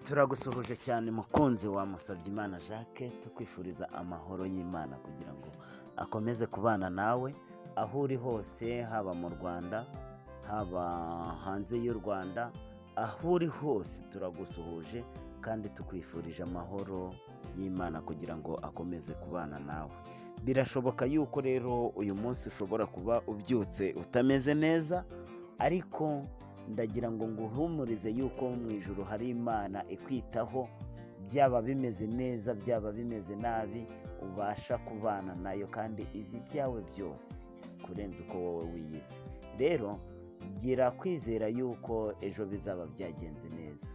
Turagusuhuje cyane mukunzi wa Musabyimana Jacques, tukwifuriza amahoro y'Imana kugira ngo akomeze kubana nawe aho uri hose, haba mu Rwanda, haba hanze y'u Rwanda, aho uri hose turagusuhuje kandi tukwifurije amahoro y'Imana kugira ngo akomeze kubana nawe. Birashoboka yuko rero uyu munsi ushobora kuba ubyutse utameze neza, ariko ndagira ngo nguhumurize yuko mu ijuru hari Imana ikwitaho, byaba bimeze neza, byaba bimeze nabi, ubasha kubana nayo kandi izi ibyawe byose kurenza uko wowe wiyizi. Rero gira kwizera yuko ejo bizaba byagenze neza,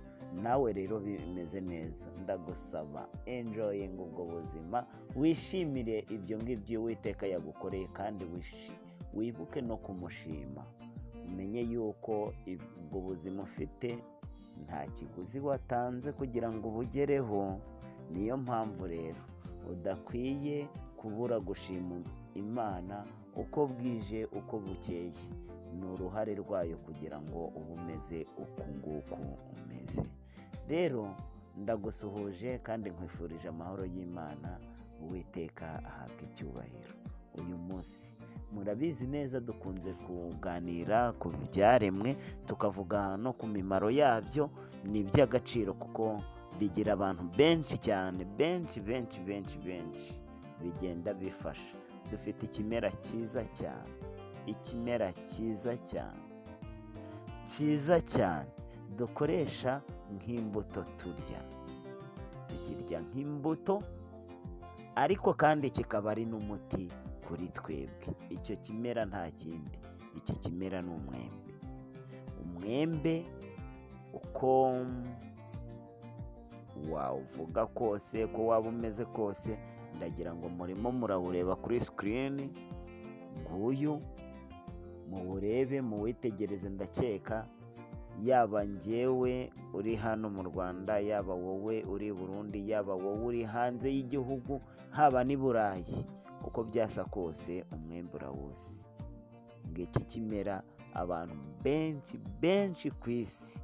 nawe rero bimeze neza, ndagusaba enjoying ubwo buzima, wishimire ibyo ngibyo Uwiteka yagukoreye kandi wibuke no kumushima, umenye yuko ubwo buzima ufite nta kiguzi watanze kugira ngo ubugereho. Niyo mpamvu rero udakwiye kubura gushima Imana uko bwije uko bukeye, ni uruhare rwayo kugira ngo ube umeze uku nguku umeze. Rero ndagusuhuje kandi nkwifurije amahoro y'Imana, Uwiteka ahabwe icyubahiro. Uyu munsi murabizi neza dukunze kuganira ku byaremwe, tukavuga no ku mimaro yabyo, ni iby'agaciro kuko bigira abantu benshi cyane, benshi benshi benshi benshi bigenda bifasha. Dufite ikimera cyiza cyane, ikimera cyiza cyane, cyiza cyane dukoresha nk'imbuto turya, tukirya nk'imbuto ariko kandi kikaba ari n'umuti kuri twebwe. Icyo kimera nta kindi, iki kimera ni umwembe. Umwembe uko wawuvuga kose, uko waba umeze kose, ndagira ngo murimo murawureba kuri screen, nguyu muwurebe muwitegereze. Ndakeka yaba njyewe uri hano mu Rwanda, yaba wowe uri i Burundi, yaba wowe uri hanze y'igihugu, haba n'i Burayi, uko byasa kose umwembe urawuzi. Ngiki kimera abantu benshi benshi ku isi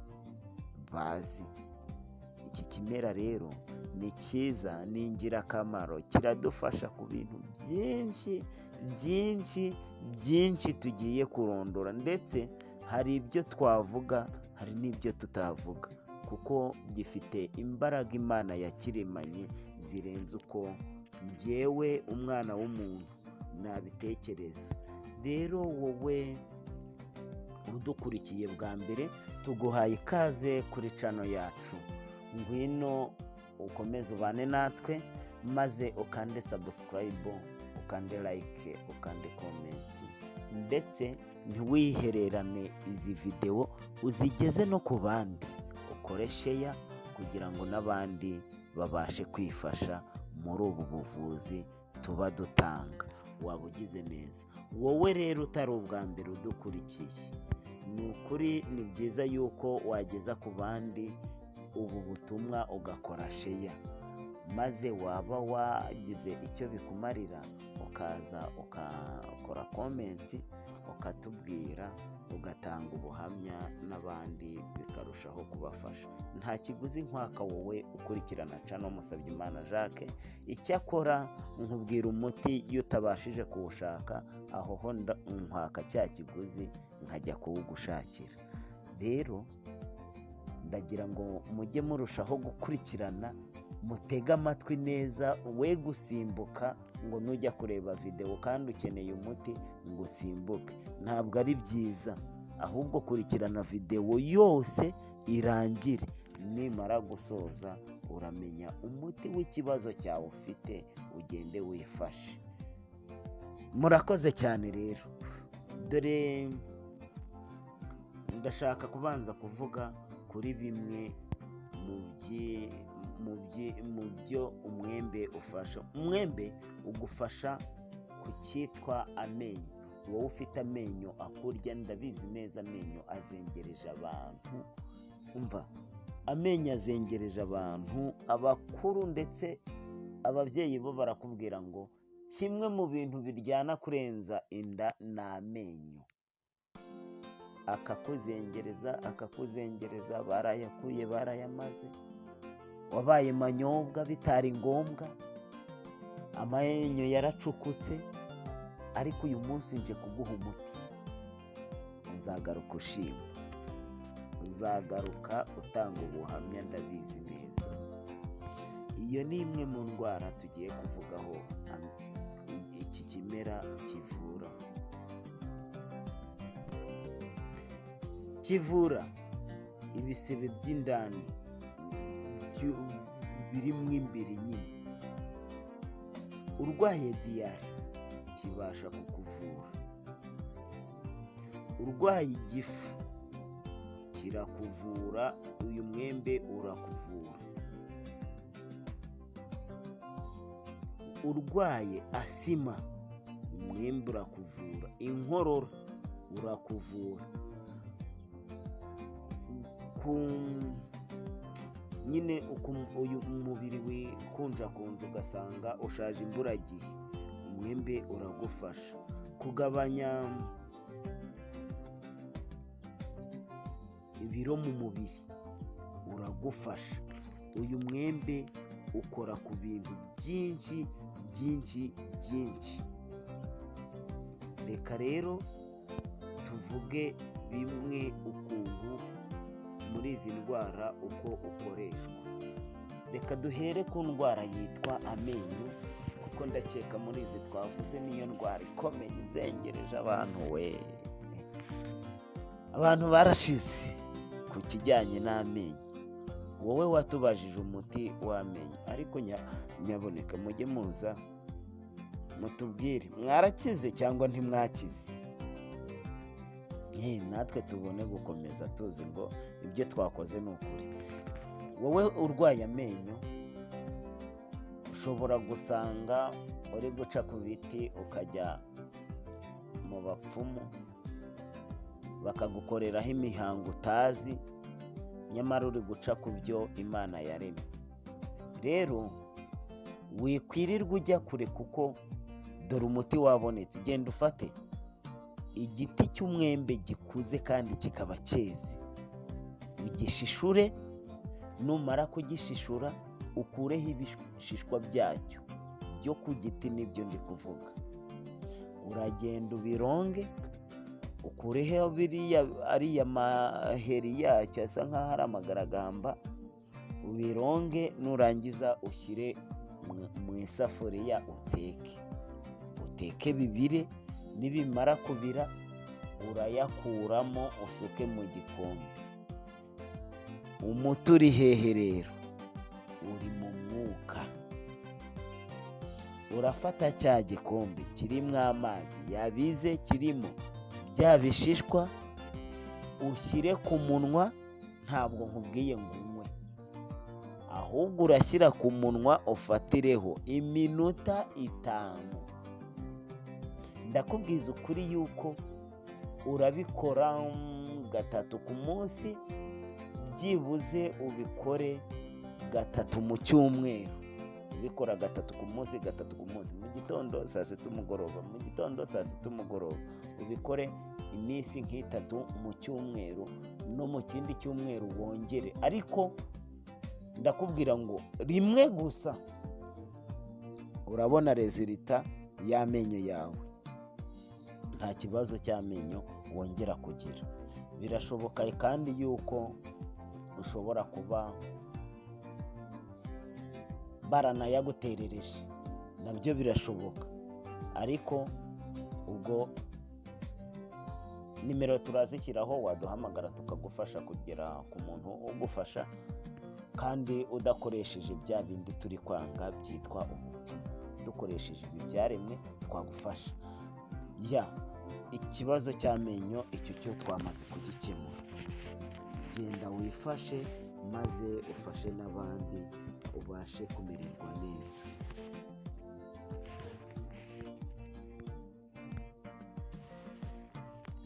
bazi. Iki kimera rero ni cyiza, ni ingirakamaro, kiradufasha ku bintu byinshi byinshi byinshi tugiye kurondora, ndetse hari ibyo twavuga, hari n'ibyo tutavuga, kuko gifite imbaraga Imana yakiremanye zirenze uko njyewe umwana w'umuntu nabitekereza. Rero wowe udukurikiye bwa mbere, tuguhaye ikaze kuri channel yacu, ngwino ukomeze ubane natwe, maze ukande subscribe, ukande like, ukande comment, ndetse ntiwihererane izi videwo, uzigeze no ku bandi, ukore share kugira ngo n'abandi babashe kwifasha muri ubu buvuzi tuba dutanga. Waba ugize neza. Wowe rero utari ubwa mbere udukurikiye, ni ukuri ni byiza yuko wageza ku bandi ubu butumwa, ugakora share, maze waba wagize icyo bikumarira ukaza ugakora comment, ukatubwira, ugatanga ubuhamya n'abandi bikarushaho kubafasha. Nta kiguzi nkwaka wowe ukurikirana channel Musabyimana Jacques, icyakora nkubwira umuti iyo utabashije kuwushaka, aho ho nkwaka cya kiguzi nkajya kuwugushakira. Rero ndagira ngo mujye murushaho gukurikirana, mutege amatwi neza, we gusimbuka ngo nujya kureba videwo kandi ukeneye umuti ngo usimbuke, ntabwo ari byiza. Ahubwo kurikirana videwo yose irangire, nimara gusoza uramenya umuti w'ikibazo cyawe ufite, ugende wifashe. Murakoze cyane. Rero dore ndashaka kubanza kuvuga kuri bimwe mu byo umwembe ufasha. Umwembe ugufasha ku cyitwa amenyo. Wowe ufite amenyo akurya, ndabizi neza amenyo azengereje abantu, umva, amenyo azengereje abantu abakuru, ndetse ababyeyi bo barakubwira ngo kimwe mu bintu biryana kurenza inda ni amenyo. Akakuzengereza, akakuzengereza, barayakuye, barayamaze. Wabaye manyobwa bitari ngombwa, amenyo yaracukutse, ariko uyu munsi nje kuguha umuti. Uzagaruka ushima, uzagaruka utanga ubuhamya, ndabizi neza. Iyo ni imwe mu ndwara tugiye kuvugaho iki kimera kivura. Kivura ibisebe by'indani birimo imbere nyine. Urwaye diyare kibasha kukuvura, urwaye igifu kirakuvura, uyu mwembe urakuvura. Urwaye asima umwembe urakuvura, inkorora urakuvura, nyine uyu mubiri wikunjakunja ugasanga ushaje imburagihe, umwembe uragufasha kugabanya ibiro mu mubiri, uragufasha. Uyu mwembe ukora ku bintu byinshi byinshi byinshi. Reka rero tuvuge bimwe ukuntu muri izi ndwara uko ukoreshwa. Reka duhere ku ndwara yitwa amenyo, kuko ndakeka muri izi twavuze niyo ndwara ikomeye izengereje abantu we. Abantu barashize ku kijyanye n'amenyo. Wowe watubajije umuti w'amenyo, ariko nyaboneka mujye muza mutubwire mwarakize cyangwa ntimwakize, natwe tubone gukomeza tuzi ngo ibyo twakoze ni ukuri. Wowe urwaye amenyo ushobora gusanga uri guca ku biti ukajya mu bapfumu bakagukoreraho imihango utazi, nyamara uri guca ku byo Imana yaremye. Rero wikwirirwa ujya kure kuko dore umuti wabonetse. Genda ufate igiti cy'umwembe gikuze kandi kikaba cyeze, ugishishure. Numara kugishishura ukureho ibishishwa byacyo byo ku giti, nibyo ndi kuvuga. Uragenda ubironge, ukureho biriya ariya maheri yacyo asa nkaho ari amagaragamba, ubironge. Nurangiza ushyire mu isafuriya uteke, uteke bibire. Nibimara kubira urayakuramo usuke mu gikombe. Umuti uri hehe rero? Uri mu mwuka. Urafata cya gikombe kirimo amazi yabize, kirimo bya bishishwa, ushyire ku munwa. Ntabwo nkubwiye ngo unywe, ahubwo urashyira ku munwa ufatireho iminota 5. Ndakubwiza ukuri yuko urabikora 3 ku munsi, byibuze ubikore 3 mu cyumweru. Ubikora 3 ku munsi, 3 ku munsi, mu gitondo, saa sita, umugoroba, mu gitondo, saa sita, umugoroba. Ubikore iminsi nk'itatu mu cyumweru, no mu kindi cyumweru wongere. Ariko ndakubwira ngo rimwe gusa urabona rezilita y'amenyo yawe, nta kibazo cy'amenyo wongera kugira. Birashoboka kandi yuko ushobora kuba baranayaguterereje, nabyo birashoboka. Ariko ubwo nimero turazishyiraho, waduhamagara tukagufasha kugera ku muntu ugufasha, kandi udakoresheje bya bindi turi kwanga byitwa ubupfumu. Dukoresheje ibi byaremwe twagufasha. Ya ikibazo cy'amenyo icyo cyo twamaze kugikemura. Genda wifashe maze ufashe n'abandi, ubashe kumererwa neza.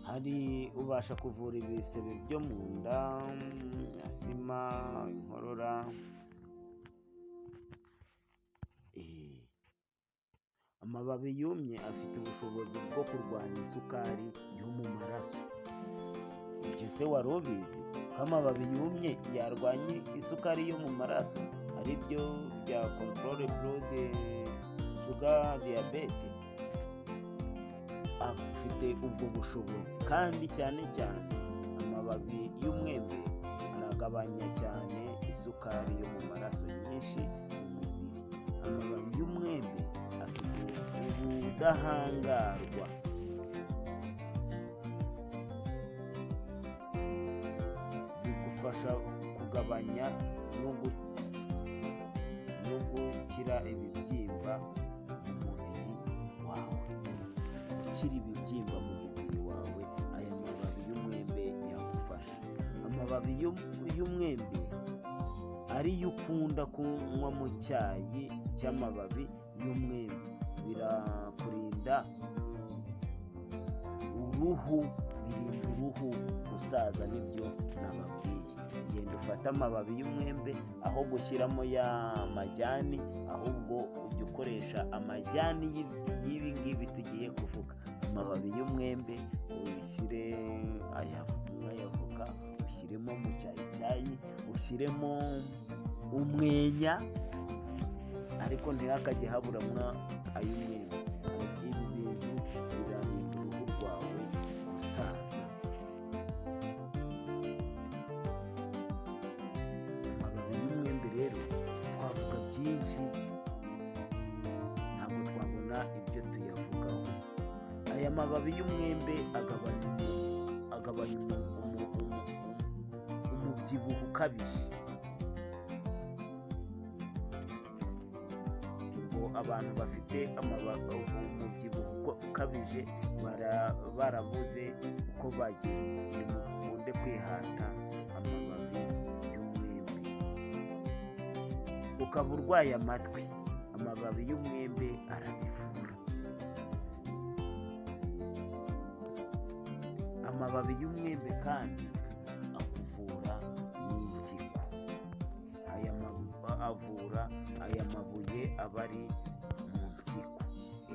Hari ubasha kuvura ibisebe byo mu nda, asima, inkorora. Amababi yumye afite ubushobozi bwo kurwanya isukari yo mu maraso. Ibyo se wari ubizi ko amababi yumye yarwanya isukari yo mu maraso? Ari byo bya control blood sugar, diyabete. Afite ubwo bushobozi kandi cyane cyane amababi y'umwembe aragabanya cyane isukari yo mu maraso nyinshi mu mubiri. Amababi y'umwembe afite ubudahangarwa bigufasha kugabanya no gukira ibibyimba mu mubiri wawe. Gukira ibibyimba mu mubiri wawe, aya mababi y'umwembe yagufasha. Amababi y'umwembe ariyo ukunda kunywa mu cyayi cy'amababi y'umwembe birakurinda uruhu, birinda uruhu gusaza. Nibyo nababwiye, genda ufate amababi y'umwembe aho gushyiramo ya majyani, ahubwo ujya ukoresha amajyani y'ibi ngibi tugiye kuvuga. Amababi y'umwembe ushyire ay'avoka, ushyiremo mu cyayi, ushyiremo umwenya, ariko ntihakajye haburamo ay'umwembe. Ibi bintu birarinda uruhu rwawe gusaza. Amababi y'umwembe rero twavuga byinshi, ntabwo twabona ibyo tuyavugaho. Aya mababi y'umwembe agabanya umubyibuho ukabije. Ubwo abantu bafite umubyibuho ukabije barabuze uko bagira, nimukunde kwihata amababi y'umwembe. Ukaba urwaye amatwi, amababi y'umwembe arabivura. Amababi y'umwembe kandi akuvura n'impyiko. Aya avura aya mabuye aba ari mu mpyiko.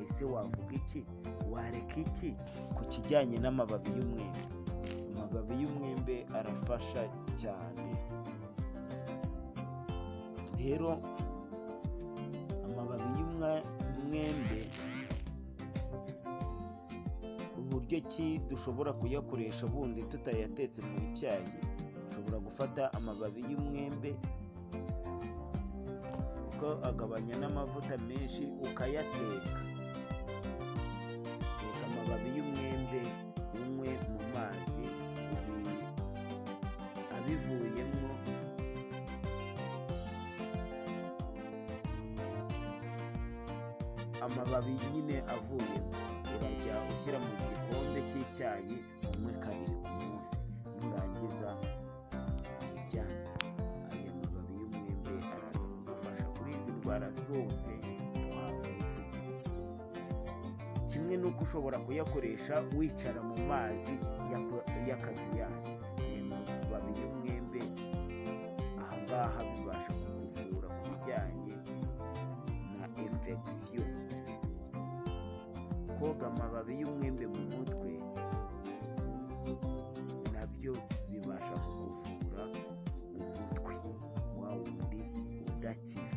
Ese wavuga iki, wareka iki ku kijyanye n'amababi y'umwembe? Amababi y'umwembe arafasha cyane. Rero amababi y'umwembe uburyo ki dushobora kuyakoresha bundi tutayatetse mu cyayi? Ushobora gufata amababi y'umwembe, kuko agabanya n'amavuta menshi, ukayateka. Teka amababi y'umwembe unywe mu mazi abivuyemo. Amababi nyine avuyemo urajya ushyira mu gikombe cy'icyayi, unywe kabiri ku munsi, nurangiza wiryamire. Aya mababi y'umwembe araza kugufasha kuri izi ndwara zose twavuze, kimwe n'uko ushobora kuyakoresha wicara mu mazi y'akazuyazi. Aya mababi y'umwembe ahangaha bibasha kukuvura ku bijyanye na infection. Koga amababi y'umwembe mu mutwe nabyo bibasha kukuvura umutwe wa wundi udakira.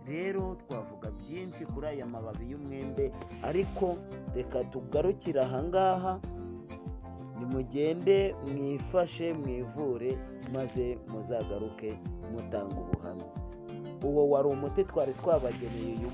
Rero twavuga byinshi kuri aya mababi y'umwembe, ariko reka tugarukire ahangaha. Nimugende mwifashe, mwivure, maze muzagaruke mutanga ubuhamya. Uwo wari umuti twari twabageneye uyu.